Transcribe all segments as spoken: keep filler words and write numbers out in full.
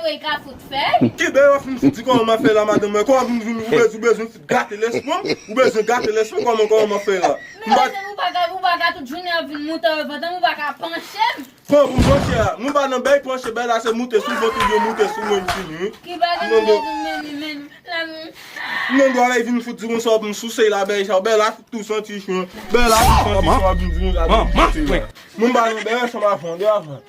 Ki bèy w ap fin fout di kòman m ap fè la, madanm mwen? Kòman m vin, ou bezwen, ou bezwen fout gate lespri m? Ou bezwen gate lespri m? Kòman, kòman m ap fè la? M pa... Ou pa ka, ou pa ka tout jounen ap vin moute vant m, ou pa ka panche m. Pran pou m panche a. Nou pa nan bèy panche, bèy la se moute sou vant ou byen moute sou mwen, m fini, wi. Ki bagay m nan dwa, m nan dwa lè vin fout di konsa, m souse la, bèy sa, bèy la fout tou santi chwen. Bèy la fout santi chwen, ap vin di nou la, vin souse la. Moun pa nan bèy ansanm avè w, de avè.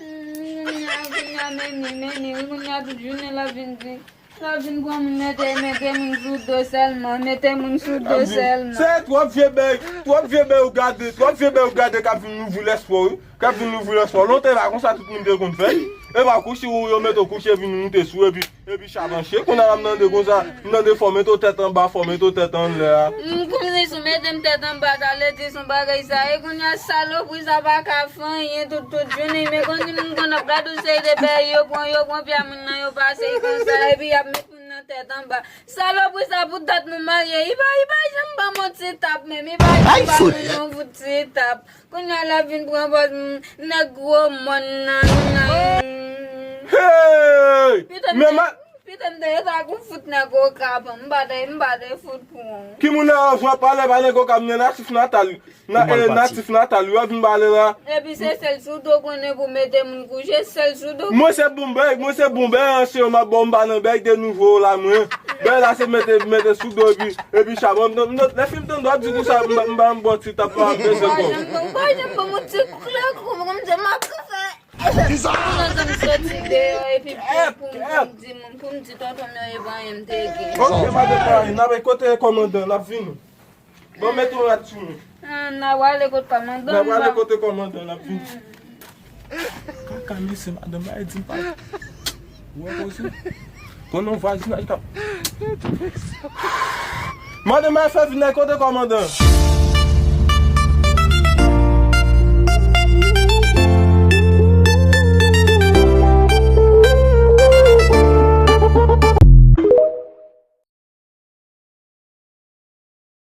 Kounye a, kounye a, meni, meni, wi, kounye a tout jounen l ap vin di. L ap vin pran moun mete, mete moun sou do sèlman, mete moun sou do sèlman. Se twòp vye bèy, twòp vye bèy ou gade, twòp vye bèy ou gade k ap vin louvri lespri w, wi. K ap vin louvri lespri w. Lontan e pa konsa tout moun te konn fè. E pa kouche ou yo mete w kouche vin moute sou epi, epi chavanche. Kounye a la m tande konsa, m tande fò mete w tèt anba, fò mete w tèt anlè a. M konn li sou mete m tèt anba, ta le di son bagay sa. E kounye a salopri sa pa ka fè anyen tout, tout jounen. Men konn moun konn ap gade yon seri de bèy yo pran, yo pran pye moun nan, yo pase konsa, epi y ap met moun nan tèt anba. Salopri sa pou dat nou marye. I pa, i pa janm ban m yon ti tap menm. I pa janm ban nou yon fout ti tap. Kounye a l ap vin pran pòz, mm, nèg gwo mòn nan, nan. Hey! Pito m te, pito m te rete ak yon fout nèg okap. M pa te, m pa te fout pou ou. Ki moun nan w ap pale, pa nèg okap, nan natif natal. Na, eh, natif natal, yo ap vin pale la. Epi se sèl sou do konnen pou mete moun kouche, sèl sou do. Mwen se bon bèy, mwen se bon bèy, ansyen, m ap ba w, m pa nan bèy de nouvo la, mwen. Bèy la se mete, mete sou do, epi, epi chabon. M, m, lè fim tande w ap di konsa, m, m, m ba m bon ti tap pa bezwen kò. Ou pa janm ban m yon ti klè kou, kòmsi m ap tou fè. Pou m soti deyò, epi pou, pou, pou m di moun, pou m di tonton m yo, e pa anyen m te gen. Ok, madanm Marie, n ap kote kòmandan, n ap vini. Bon, mete yon rad sou nou. Ah, n a prale kot kòmandan. N a prale kote kòmandan, n ap vini. Kaka mesye, madanm Marie di m pa. Ou wè koze? Konnen yon vwazinaj k ap. Madanm Marie fè vin nan kote kòmandan.